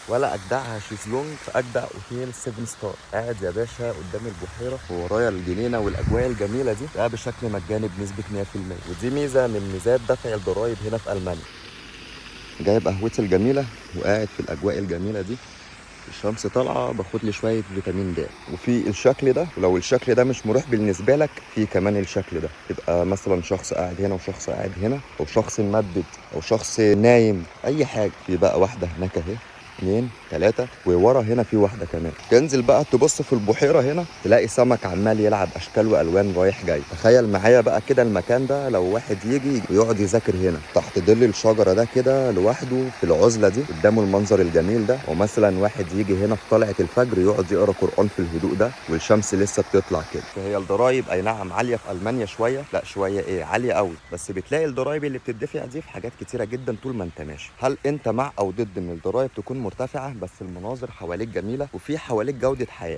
ولا اجدعها شيزلونج في اجدع اوتيل 7 star. قاعد يا باشا قدام البحيرة وورايا الجنينة والاجواء الجميلة دي، ده بشكل مجاني بنسبة 100%. ودي ميزة من ميزات دفع الضرايب هنا في المانيا. جايب قهوتي الجميلة وقاعد في الاجواء الجميلة دي، الشمس طالعه، باخد لي شوية فيتامين د. وفي الشكل ده، ولو الشكل ده مش مريح بالنسبة لك، في كمان الشكل ده، يبقى مثلا شخص قاعد هنا وشخص قاعد هنا، او شخص ممدد او شخص نايم، اي حاجة. في بقى واحدة هناك اهي، 2 3، وورا هنا في واحدة كمان. تنزل بقى تبص في البحيرة هنا تلاقي سمك عمال يلعب اشكال والوان رايح جاي. تخيل معايا بقى كده المكان ده لو واحد يجي ويقعد يذاكر هنا تحت ظل الشجرة ده كده لوحده في العزلة دي، قدامه المنظر الجميل ده. ومثلا واحد يجي هنا في طلعه الفجر يقعد يقرا قران في الهدوء ده والشمس لسه بتطلع كده. فهي الضرايب اي نعم عالية في المانيا شوية، لا شوية ايه، عالية قوي، بس بتلاقي الضرايب اللي بتدفع دي في حاجات كتيرة جدا طول ما انت ماشي. هل انت مع او ضد ان الضرايب تكون مرتفعة بس المناظر حواليك جميلة وفي حواليك جوده حياة؟